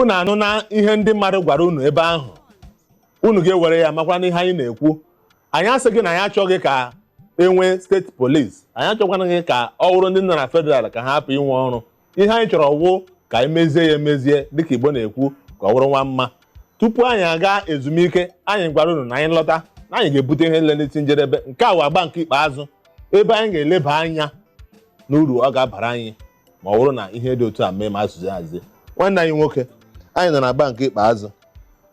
Unu anụ na ihe ndị mmadụ gwara unu ebe ahụ. Unu ga-ewere ya makwa n'ihe anyị na-ekwu. Anyị asịghị na anyị achọghị ka enwee state police. Anyị achọkwana ka ọ wụrụ ndị nọ na federal ka ha hapụ inwe ọrụ. Ihe anyị chọrọ wụ ka anyị mezie ya emezie, dịka Igbo na-ekwu, ka ọ wụrụ nwa mma. Tupu anyị aga ezumike, anyị gwara unu na anyị lọta na anyị ga-ebute ihe nle n'isi njedebe. Nke a wụ agba nke ikpeazụ ebe anyị ga-eleba anya n'uru ọ ga-abara anyị ma ọ bụrụ na ihe dị otu a mee ma asụzi hazie. Nwanne anyị nwoke, anyị nọ na agba nke ikpeazụ.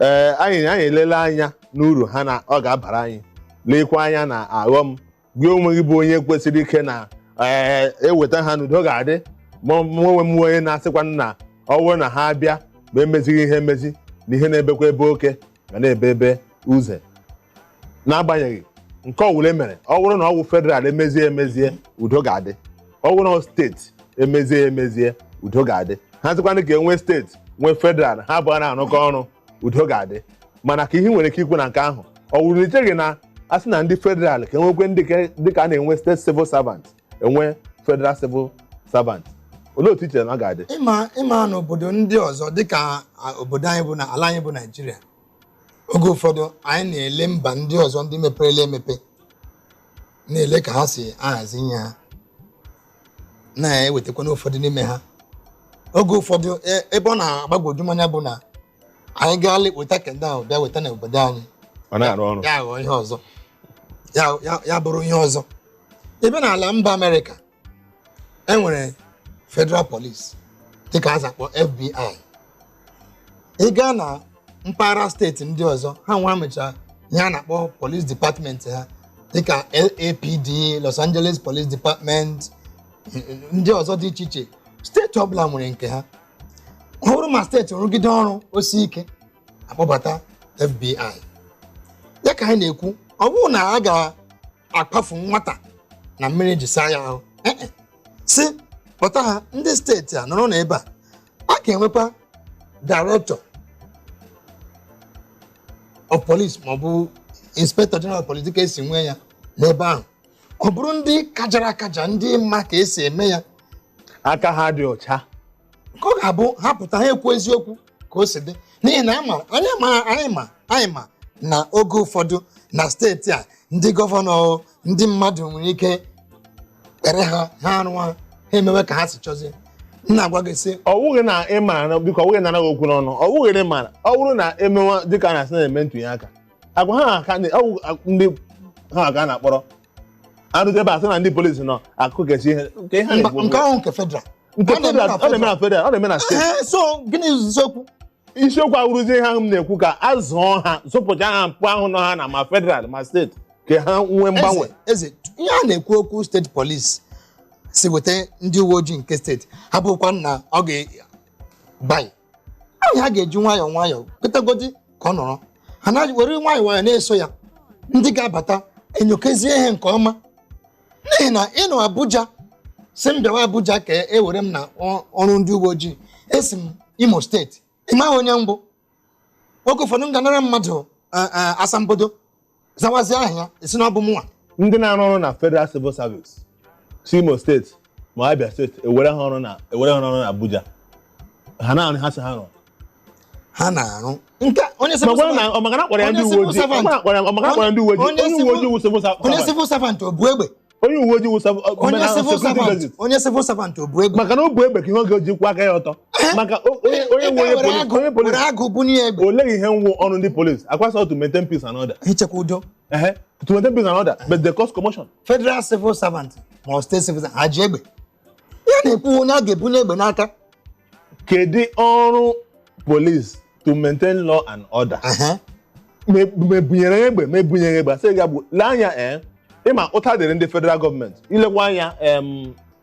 Ee, anyị elele anya n'uru ha na ọ ga-abara anyị, lekwa anya na aghọm. Gị onwe gị bụ onye kwesịrị ike na ee eweta ha n'udo ga-adị. Ma mụ onwe m onye na-asịkwa na ọ bụrụ na ha bịa ma emezighị ihe emezi, na ihe na-ebekwa ebe oke ga na-ebe ebe uze. N'agbanyeghị nke ọwụla emere, ọ bụrụ na ọ wụ federal emezie emezie, udo ga-adị. Ọ bụrụ na ọ steeti emezie emezie, udo ga-adị. Ha sịkwanụ ka enwee steeti nwee federal, ha abụọ na-arụkọ ọrụ, udo ga-adị. Mana ka ihe nwere ike ikwu na nke ahụ, ọ wụrụ na icheghị na a sị na ndị federal ka enwekwe ndị dịka a na-enwe state civil servant, enwe federal civil servant, olee otu i chere na ọ ga-adị? Ịma n'obodo ndị ọzọ, dịka obodo anyị bụ na ala anyị bụ Naijiria, oge ụfọdụ anyị na-ele mba ndị ọzọ ndị meperela emepe, na-ele ka ha si ahazi ihe ha, na-ewetakwana ụfọdụ n'ime ha. Oge ụfọdụ ebe ọ na-agbagwoju m anya bụ na anyị gaa weta kenda ahụ, bịa weta n'obodo anyị, ọ na-arụ ọrụ, ya ghọọ ihe ọzọ, ya bụrụ ihe ọzọ. Ebe n'ala mba Amerịka, enwere Federal Police, dịka a akpọ FBI. Ị gaa na mpaghara steeti ndị ọzọ, ha nwa mechara ihe a na-akpọ police department ha, dịka LAPD, Los Angeles Police Department, ndị ọzọ dị iche iche. Steeti ọbụla nwere nke ha. Ọ bụrụ ma steeti rụgide ọrụ osi ike, akpọbata FBI. Ya ka anyị na-ekwu, ọ bụrụ na a ga-akpafu nwata na mmiri ji saa ya ahụ, ee, si kpọta ha, ndị steeti a nọrọ n'ebe a, a ga-enwekwa director of police maọbụ inspector general of police, dịka esi nwee ya n'ebe ahụ. Ọ bụrụ ndị kajara akaja, ndị mma ka esi eme ya, aka ha dị ọcha, ka ọ ga-abụ ha pụta, ha ekwu eziokwu ka o si dị. N'ihi na ama anyị ma anyị ma na oge ụfọdụ na steeti a, ndị gọvanọ, ndị mmadụ nwere ike kpere ha, ha arụwa, ha emewe ka ha si chọzie. M na-agwa gị sị, ọ bụghị na ị maara, biko, ọ bụghị nara gị okwu n'ọnụ, ọ bụghị na ị maara, ọ bụrụ na emewa dịka a na-asị na-eme ntụnye aka, agwa ha aka ọ bụ ndị ha aka a na-akpọrọ arụte ebe a sị na ndị polisi nọ akụkesi ihe nke ihe ha Mba, na-ekwu. Nke ahụ nke federal. Nke Ọ na-eme federal na ọ na-eme na federal, ọ na-eme na steeti. Ee, so gịnị isiokwu? Isiokwu awụrụzie ihe ahụ m na-ekwu, ka a zụọ ha, zụpụcha ha mpụ ahụ nọ ha na ma federal ma steeti, ka ha nwee mgbanwe. Eze, ihe a na-ekwu okwu state police si weta ndị uwe ojii nke steeti ha, bụkwa na ọ ga-bai ahụ, ha ga-eji nwayọọ nwayọọ kpetagodi ka ọ nọrọ ha na were nwayọọ nwayọọ na-eso ya. Ndị ga-abata enyokezie ihe nke ọma, n'ihi na ịnọ Abuja si m bịawa Abuja ka e were m na ọrụ ndị uwe ojii, esi m Imo Steeti, ị maghị onye mbụ. Oge ụfọdụ m ga-anara mmadụ asambodo, zawazie aha ya, esi na ọ bụ mụnwa. Ndị na-arụ ọrụ na federal civil service si Imo Steeti ma Abia Steeti, ewere ha ọrụ na Abuja, ha na-arụ ha si ha rụọ. Ha na-arụ nke onye civil Ma gwa na servant. ọ maka na akpọrọ ya ndị Onye uwe civil ojii, servant. ọ maka na akpọrọ ya ndị uwe ojii. Onye Onye uwe ojii wụ civil onye servant. Civil servant o bu egbe? Onye uwe ojii wụ civil Onye na civil security servant basis. Onye civil servant o bu egbe? Maka na o bu egbe ka ihe ọ ga-eji kwụ aka ya ọtọ, maka onye nwe onye Were polisi agụ onye polisi were agụ bunye egbe. Olee ihe nwụ ọrụ ndị polisi akwasa? To maintain peace and order. Ichekwa udo. Ehe, to maintain peace and order, but they cause commotion. Federal civil servant ma ọ state civil servant, ha ji egbe? Ya na-ekwu onye a ga-ebunye egbe n'aka. Kedu ọrụ police? To maintain law and order. Ma ebunyere ya egbe, ma ebunyeghị egbe, asị gị bụ lee anya. Ee, ịma ụta dịrị ndị federal gọọmenti ilekwa anya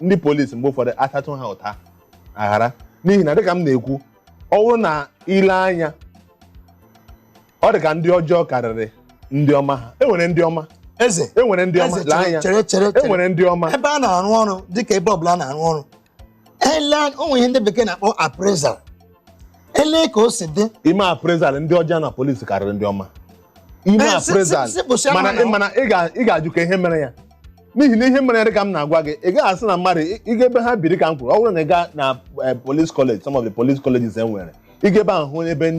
ndị polisi. Mgbe ụfọdụ atatụ ha ụta aghara, n'ihi na dịka m na-ekwu, ọ bụrụ na ile anya, ọ dị ka ndị ọjọọ karịrị ndị ọma. Ha enwere ndị ọma. Eze, Enwere ndị ọma. Eze, Lee anya. Chere, chere, chere. Enwere ndị ọma. Ebe a na-arụ ọrụ, dịka ebe ọbụla a na-arụ ọrụ, ele anya, o nwere ihe ndị bekee na-akpọ appraisal, ele ka o si dị. Ime appraisal, ndị ọjọọ na polisi karịrị ndị ọma. Ime Eh, appraisal. si kwụsị ahụ Mana na- mana ị ga-ajụ ka ihe mere ya, n'ihi na ihe mere ya, dịka m na-agwa gị, ị gaghị asị na mmadụ ị ga ebe ha biri ka m kwuru. Ọ bụrụ na ị gaa na police college, some of the police colleges e nwere, Ị ga ebe ahụ hụ ebe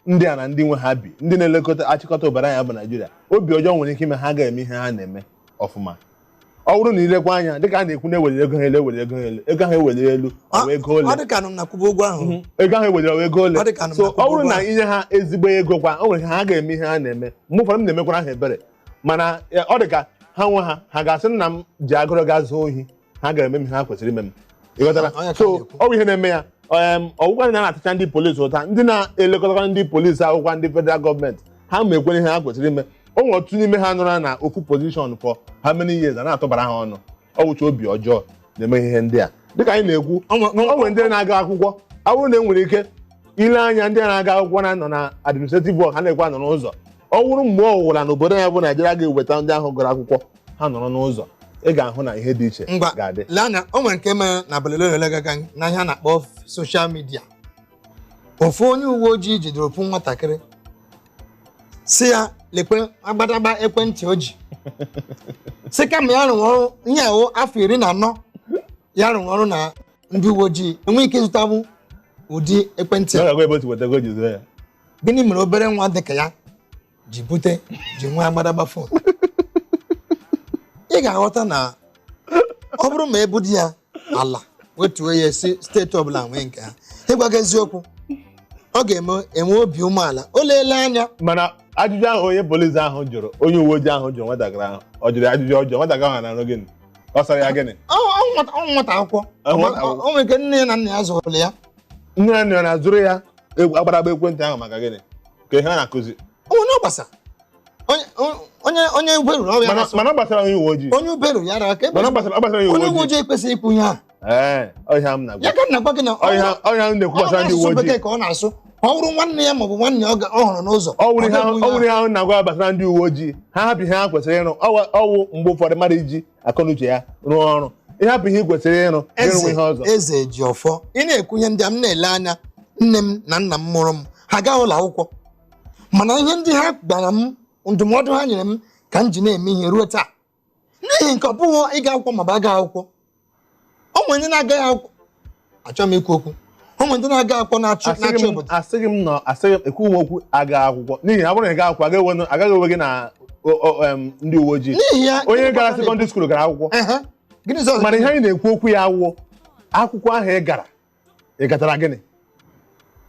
ndị a na ndị nwe ha bi, ndị na-elekọta achịkọta obodo anyị bụ Naijiria. Obi ọjọọ nwere ike ime ha ga-eme ihe ha na-eme ọfụma. Ọ bụrụ na ilekwa anya, dịka a na-ekwu na eweliri ego ha elu, eweliri ego ha elu, ego ahụ eweliri elu, ọ bụ ego ole? Ọ dị ka nụ m na-akwụba ụgwọ ahụ. Ego ahụ eweliri, ọ bụ ego ole? Ọ dị ka nụ m So na-akwụba ọ bụrụ ụgwọ na ahụ. inye ha ezigbo ego kwa, o nwere ha ga-eme ihe ha na-eme. Mgbe ụfọdụ m na-emekwara ha ebere, mana ọ dị ka ha nwe ha ga-asị nna m ji agụrụ gaa zuo ohi, ha ga-eme m ihe ha kwesịrị ime m. Ị ghọtara? Onye ka So na-ekwu. ọ bụ ihe na-eme ya. Ọgwụkwa na na-atacha ndị polisi ụta, ndị na-elekọtakwa ndị polisi akwụkwọ, ndị federal gọọmenti, ha ma ekwere ihe ha kwesịrị ime. O nwere ọtụtụ n'ime ha nọrọ na ofu position for how many years, a na-atụbara ha ọnụ. Ọ wụcha obi ọjọọ na-eme ihe ndị a. Dịka anyị na-ekwu, o nwere ndị na-aga akwụkwọ. Ọ bụrụ na e nwere ike ile anya, ndị na-aga akwụkwọ na-anọ na administrative work, ha na-ekwe anọ n'ụzọ. Ọ wụrụ mgbe ọ wụla n'obodo ya bụ Naijiria ga-eweta ndị ahụ gụrụ akwụkwọ ha nọrọ n'ụzọ, ị ga-ahụ na ihe dị iche Ngwa, ga-adị. Lee anya, o nwere nke mere n'abalị ole na ole gara aga n'ahịa na-akpọ social media. Ofu onye uwe ojii jidere ofu nwatakịrị, si ya lekwe agbadagba ekwentị o ji, si kama ya rụrụ ọrụ ihe awụ afọ 14 ya rụrụ ọrụ na ndị uwe ojii, enweghị ike ịzụtanwu ụdị ekwentị Ọ a. ga-agwa ebe otu weta ego ji zụọ ya. Gịnị mere obere nwa dị ka ya ji bute ji nwee agbadagba phone? Ị ga-aghọta na ọ bụrụ ma ebu di ya ala wetuo ya, si steeti ọbụla nwee nke ha, ịgwa gị eziokwu, ọ ga-eme enwe obi umeala, o leele anya. Mana ajụjụ ahụ onye polisi ahụ jụrụ, onye uwe ojii ahụ jụrụ nwatakịrị ahụ, ọ jụrụ ya ajụjụ ọjọọ? Nwatakịrị ahụ na-arụ gịnị? Ọ sara ya gịnị? Ọ nwata akwụkwọ. Ọ nwata akwụkwọ. O nwere ike nne ya na nna ya zụrụ ya. Nne na nna ya na-azụrụ ya agbadagba ekwentị ahụ maka gịnị? Ka ihe a na-akụzi. O nwere ọ gbasa onye ube ruru ọrịa. Mana mana ọ gbasara onye uwe ojii. Onye ube ruru ya ara ka ebe. Mana ọ gbasara onye onye uwe uwe ojii. ojii ekwesịghị ikwu ihe ahụ. Ee, ọ ihe m na-agwa. Ya ka m na-agwa gị na Ọ ihe m na-ekwu gbasara ndị uwe asụsụ ojii. bekee ka ọ na-asụ. Ọ bụrụ nwanne ya maọbụ nwanne ya ọ hụrụ n'ụzọ, ọ wụrụ ihe ọ ahụ ga-ekwu ọ wụrụ ihe ahụ na-agwa gbasara ndị uwe ojii. Ha hapụ ihe ha kwesịrị ịrụ. Ọwụ mgbe ụfọdụ mmadụ iji akọnuche ya rụọ ọrụ, ịhapụ ihe ị kwesịrị ịrụ, ịrụ Eze ihe ọzọ. Eze ji ọfọ, ị na-ekwunye ndị a m na-ele anya, nne m na nna m mụrụ m, ha gaa ụlọ akwụkwọ, mana ihe ndị ha gwara m, ndụmọdụ ha nyere m ka m ji na-eme ihe ruo taa. N'ihi nke ọ bụghị ịga akwụkwọ maọbụ aga akwụkwọ. O nwere ndị na-agaghị akwụkwọ, achọghị m ikwu okwu, o nwere ndị na-aga akwụkwọ na-achị Asịghị na-achị m obodo. Asịghị m nọ, asịghị m ekwu m okwu aga akwụkwọ, n'ihi na ọ bụrụ na ị gaa akwụkwọ, agaghị ewe gị na ndị uwe ojii. N'ihi ya, Onye gara secondary school gara akwụkwọ. Ehe. Gịnị ọzọ? Mana ihe anyị na-ekwu okwu ya awụ akwụkwọ ahụ ị gara, ị gatara gịnị?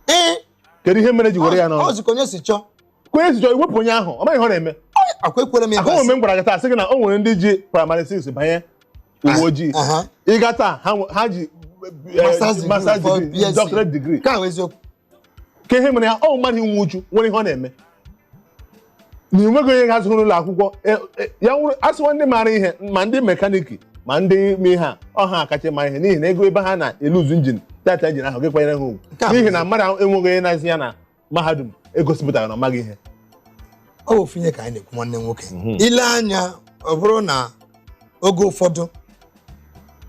Ee. Kedu ihe mere ji were ya n'ọrụ? Ọ zikọ onye si chọọ. Ka onye si chọọ iwepụ onye ahụ, ọ maghị ihe ọ na-eme. Akwa ekwere m ebe Akwa omume m gwara gị taa, sị gị na o nwere ndị ji primary 6 banye uwe ojii. Ịga taa, ha ji Masters degree masters for degree, BSc. Doctorate degree. Nke ahụ eziokwu. Ka ihe mere ya, ọ mmadụ inwe uchu nwere ihe ọ na-eme na enweghị onye ga-azụ n'ụlọ akwụkwọ. Ya nwụrụ asịwa ndị maara ihe, ma ndị mechanic, ma ndị ma ihe a ọha akacha ma ihe, n'ihi na ego ebe ha na-eluzu engine tata engine ahụ gị kwanyere ha ugwu. Nke a bụ N'ihi na mmadụ enweghị onye na-ezi ya na mahadum egosipụtara na ọ maghị ihe. Ọ bụ ofu ihe ka anyị na-ekwu, nwanne m nwoke. Ile anya, ọ bụrụ na oge ụfọdụ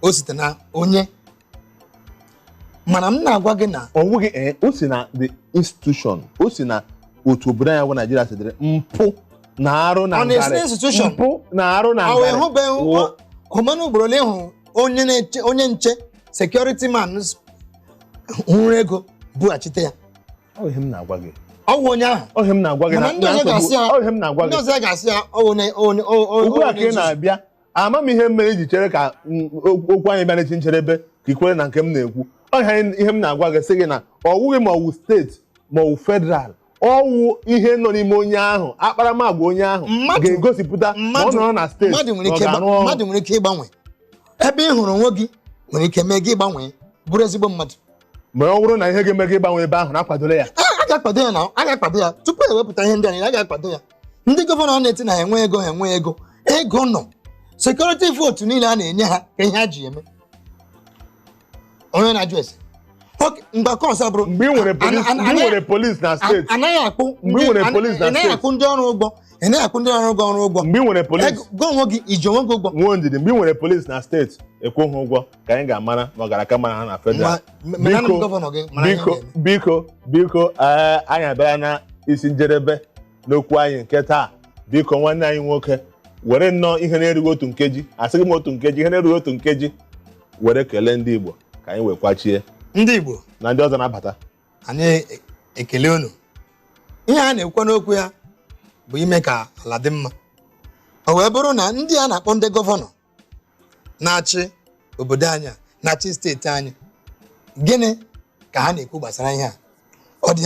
o site na onye, mana m na-agwa gị na Ọ bụghị, ee, o si na the institution, o si na otu obodo anyị bụ Naijiria si dịrị, mpụ na arụ na Ọ na-esi ngarị. na institution? Mpụ na arụ na ọ ngarị. hụbeghị hụmanụ ugboro ole hụrụ onye na-eche, onye nche, security man hụrụ ego bughachite ya? Ọ ihe m na-agwa gị. Ọ wụ onye ahụ. Ọ ihe m na-agwa gị Mana na ndị ọzọ na ga-asị ya ọ ihe m na-agwa ndị gị. ọzọ ga-asị ya ọ wụ onye Ugbu a ka ị nzuzu. na-abịa ama m ihe mere iji chere ka okwu anyị bịa n'echi ncherebe ka ị kwere na nke m na-ekwu. Ọ ihe m na-agwa gị, sị gị na ọ wụghị ma ọ wụ steeti ma ọ wụ federal, ọwụ ihe nọ n'ime onye ahụ, akparamagwa onye ahụ ga-egosipụta ma ọ nọrọ na steeti Mmadụ nwere ma ọ ike ga-arụ ọrụ. Mmadụ nwere ike ịgbanwe. Ebe ị hụrụ onwe gị nwere ike mee gị gbanwee bụrụ ezigbo mmadụ. Ma ọ bụrụ na ihe ga-eme gị ịgbanwe ebe ahụ na-akwadola ya. A ga-akwado ya, na a ga-akwado ya tupu ewepụta ihe ndị a niile. A ga-akwado ya. Ndị gọvanọ na-eti na ha enwe ego, ha enwe ego, ego nọ. Security vote niile a na-enye ha ka ihe ha ji eme, onye na-ajụ ese. Ok, mgbakọ ọzọ bụrụ Mgbe ị nwere polisi, mgbe ị nwere polisi na steeti anaghị akwụ Mgbe ị nwere police na ị naghị steeti. akwụ ndị ọrụ ụgwọ, ị naghị akwụ ndị ọrụ ụgwọ ọrụ ụgwọ. Mgbe ị nwere polisi Ego gị onwe gị iji onwe gị ụgwọ. Nwee ndidi. Mgbe ị nwere polisi na steeti ekwughị ụgwọ, ka anyị ga-amara ma ọ gara aka mara ha na federal. Menanụ m gọvanọ gị mara ihe Biko, ga-eme. Biko, biko, ee, anyị abịala na isi njedebe n'okwu anyị nke taa. Biko, nwanne anyị nwoke, were nnọọ ihe na-erughị otu nkeji, asịghị m otu nkeji, ihe na-erughị otu nkeji, were kelee ndị Igbo ka anyị wee kwachie. Ndị Igbo Na ndị ọzọ na-abata. Anyị ekele unu. Ihe a na-ekwu n'okwu ya bụ ime ka ala dị mma. O wee bụrụ na ndị a na-akpọ ndị gọvanọ na-achị obodo anyị a, na-achị steeti anyị, gịnị ka ha na-ekwu gbasara ihe a? Ọ dị